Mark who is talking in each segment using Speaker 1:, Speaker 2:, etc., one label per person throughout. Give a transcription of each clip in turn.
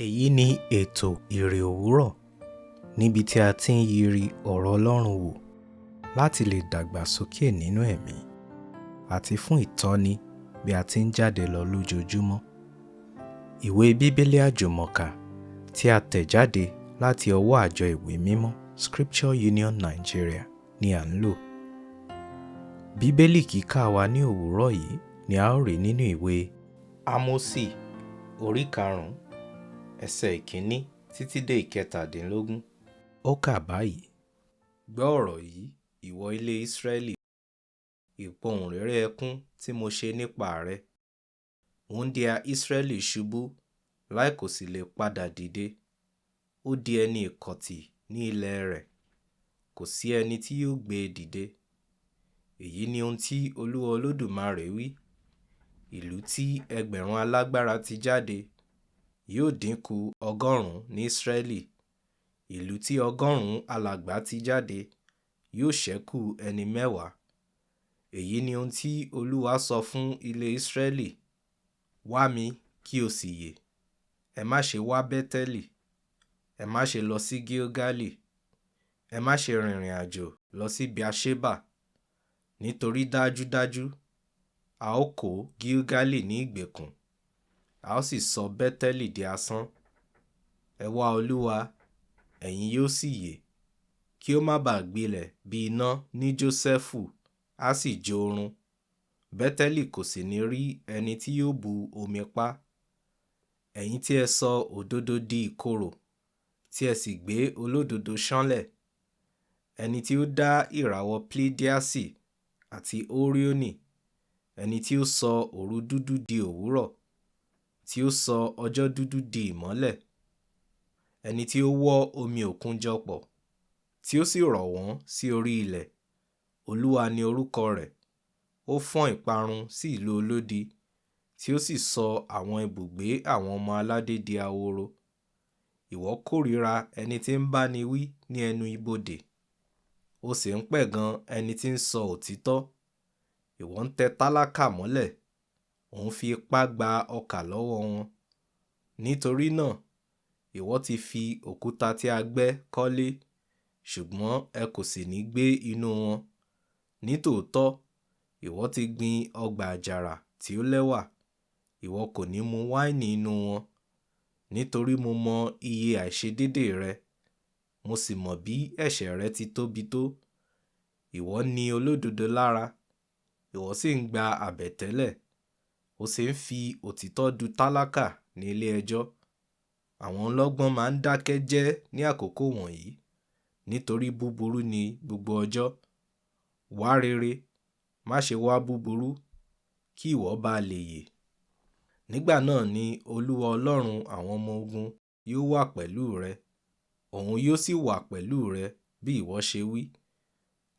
Speaker 1: Èyí ni ètò Ìrè Òwúrọ̀ níbi tí a ti ń yiri ọ̀rọ̀ Ọlọ́run wò láti lè dàgbàsókè nínú ẹ̀mí àti fún ìtọ́ni bí a ti ń jáde lọ lójoojúmọ́. Ìwé Bíbélì Àjùmọ̀kà tí a tẹ̀ jáde láti ọwọ́ àjọ ìwé mímọ́ Scripture Union Nigeria ni à ń lò. Bíbélì kíkà wa ní òwúrọ̀ yìí ni a ó rí nínú ìwé Ámósì orí karùn-ún ẹsẹ̀ ìkíní títí dé ìkẹtàdínlógún. Ó kà báyìí: Gbọ́ ọ̀rọ̀ yìí, ìwọ ilé Ísírẹ́lì, ìpohùnréré ẹkún tí mo ṣe nípa rẹ. Wúńdíá Ísírẹ́lì ṣubú láì kò sì lè padà dìde. Ó di ẹni ìkọ̀tí ní ilẹ̀ rẹ̀, kò sí ẹni tí yóò gbé e dìde. Èyí ni ohun tí Olúwa Olódùmarè wí: Ìlú tí ẹgbẹ̀rún alágbára ti jáde yóò dínkù ọgọ́rùn-ún ní Ísírẹ́lì. Ìlú tí ọgọ́rùn-ún alàgbà ti jáde yóò ṣẹ́kù ẹni mẹ́wàá. Èyí ni ohun tí Olúwa sọ fún ilé Ísírẹ́lì: Wá mi kí o sì yè. Ẹ má ṣe wá Bẹ́tẹ́lì, ẹ má ṣe lọ sí Gilgali, ẹ má ṣe rìnrìn àjò lọ sí Beerṣeba, nítorí dájúdájú a ó kó Gilgali ní ìgbèkùn, a ó sì sọ Bẹ́tẹ́lì di asán. Ẹ wá Olúwa, ẹ̀yin yóò sì yè, kí ó má ba à gbilẹ̀ bí iná ní Jósẹ́fù, á sì jó run. Bẹ́tẹ́lì kò sì ní rí ẹni tí yóò bu omi pa. Ẹ̀yin tí ẹ sọ òdodo di ìkorò, tí ẹ sì gbé olódodo ṣánlẹ̀. Ẹni tí ó dá ìràwọ̀ Pleiadiasi àti Óríónì, ẹni tí ó sọ òru dúdú di òwúrọ̀, tí ó sọ ọjọ́ dúdú di ìmọ́lẹ̀. Ẹni tí ó wọ́ omi òkun jọ pọ̀, tí ó sì rọ̀ wọ́n sí orí ilẹ̀. Olúwa ni orúkọ rẹ̀. Ó fọ́n ìparun sí ìlú olódi, tí ó sì sọ àwọn ibùgbé àwọn ọmọ aládé di ahoro. Ìwọ kórìíra ẹni tí ń báni wí ní ẹnu ibodè, o sì ń pẹ̀gàn ẹni tí ń sọ òtítọ́. Ìwọ ń tẹ tálákà mọ́lẹ̀, ò ń fi ipá gba ọkà lọ́wọ́ wọn. Nítorí náà, ìwọ ti fi òkúta tí a gbẹ́ kọ́lé, ṣùgbọ́n ẹ kò sì ní gbé inú wọn. Nítòótọ́, ìwọ ti gbin ọgbà àjàrà tí ó lẹ́wà, ìwọ kò ní mu wáìnì inú wọn. Nítorí mo mọ iye àìṣedéédéé rẹ, mo sì mọ bí ẹ̀ṣẹ̀ rẹ ti tóbi tó. Ìwọ ní olódodo lára, ìwọ sì ń gba àbẹ̀tẹ́lẹ̀, o sì ń fi òtítọ́ du tálákà ní ilé ẹjọ́. Àwọn ọlọ́gbọ́n máa ń dákẹ́ jẹ́ ní àkókò wọ̀nyí, nítorí búburú ni gbogbo ọjọ́. Wá rere, má ṣe wá búburú, kí ìwọ bá lè yè. Nígbà náà ni Olúwa Ọlọ́run àwọn ọmọ ogun yóò wà pẹ̀lú rẹ, òun yóò sì wà pẹ̀lú rẹ bí ìwọ ṣe wí.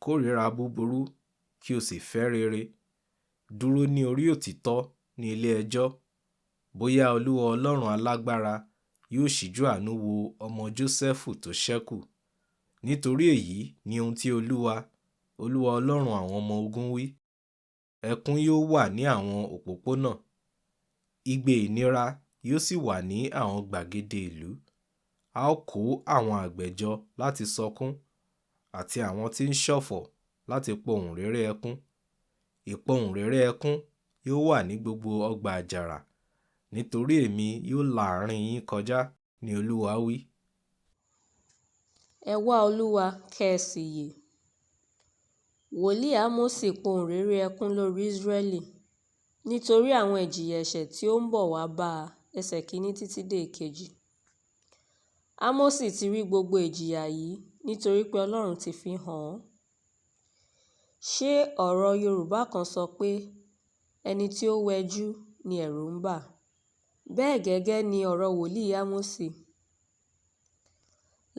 Speaker 1: Kórìíra búburú kí o sì fẹ́ rere. Dúró ní orí òtítọ́ ní ilé ẹjọ́. Bóyá Olúwa Ọlọ́run alágbára yóò ṣíjú àánú wo ọmọ Jósẹ́fù tó ṣẹ́kù. Nítorí èyí ni ohun tí Olúwa, Olúwa Ọlọ́run àwọn ọmọ ogun wí: Ẹkún yóò wà ní àwọn òpópónà, igbe ìnira yóò sì wà ní àwọn gbàgede ìlú. A ó kó àwọn àgbẹ̀ jọ láti sọkún, àti àwọn tí ń ṣọ̀fọ̀ láti pohùnréré ẹkún. Ìpohùnréré ẹkún yóò wà ní gbogbo ọgbà àjàrà, nítorí èmi yóò la àárín yín kọjá, ní Olúwa wí.
Speaker 2: Ẹ wá Olúwa, kẹ́ ẹ sì yè. Wòlíì Ámósì pohùnréré ẹkún lórí Ísírẹ́lì nítorí àwọn ìjìyà ẹ̀ṣẹ̀ tí ó ń bọ̀ wá bá a ẹsẹ̀ kìíní títí dé ìkejì. Ámósì ti rí gbogbo ìjìyà yìí nítorí pé Ọlọ́run ti fi hàn án. Ṣé ọ̀rọ̀ Yorùbá kan sọ pé ẹni tí ó wẹjú ni ẹ̀rù ń bà? Bẹ́ẹ̀ gẹ́gẹ́ ni ọ̀rọ̀ wòlíì Ámósì.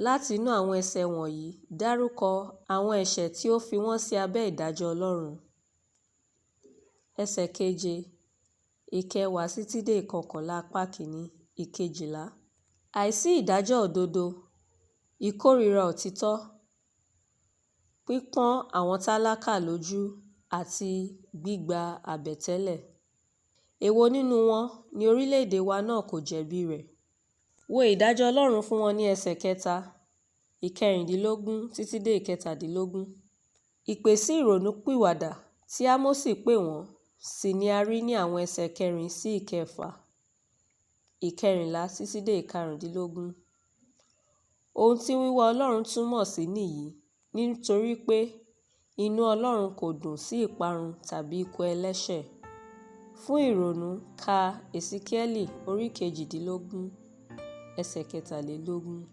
Speaker 2: Láti inú àwọn ẹsẹ̀ wọ̀nyí dárúkọ àwọn ẹ̀ṣẹ̀ tí ó fi wọ́n sí abẹ́ ìdájọ́ Ọlọ́run. Ẹsẹ̀ keje, ìkẹwàá títí dé ìkọkànlá apá kìíní, ìkejìlá. Àìsí ìdájọ́ òdodo, ìkórìíra òtítọ́, pípọ́n àwọn tálákà lójú àti gbígba àbẹ̀tẹ́lẹ̀. Èwo nínú wọn ni orílẹ̀-èdè wa náà kò jẹ̀bi rẹ̀? Wo ìdájọ́ Ọlọ́run fún wọn ní ẹsẹ̀ 3, 16 títí dé 17. Ìpè sí ìrònúpìwàdà tí Ámósì pè wọ́n sí ni a rí ní àwọn ẹsẹ̀ 4 sí 6, 14 títí dé 15. Ohun tí wíwá Ọlọ́run túmọ̀ sí nìyí, nítorí pé inú Ọlọ́run kò dùn sí ìparun tàbí ikú ẹlẹ́ṣẹ̀. Fún ìrònú, ka Èsíkíẹ́lì orí 18, ẹsẹ̀ 23.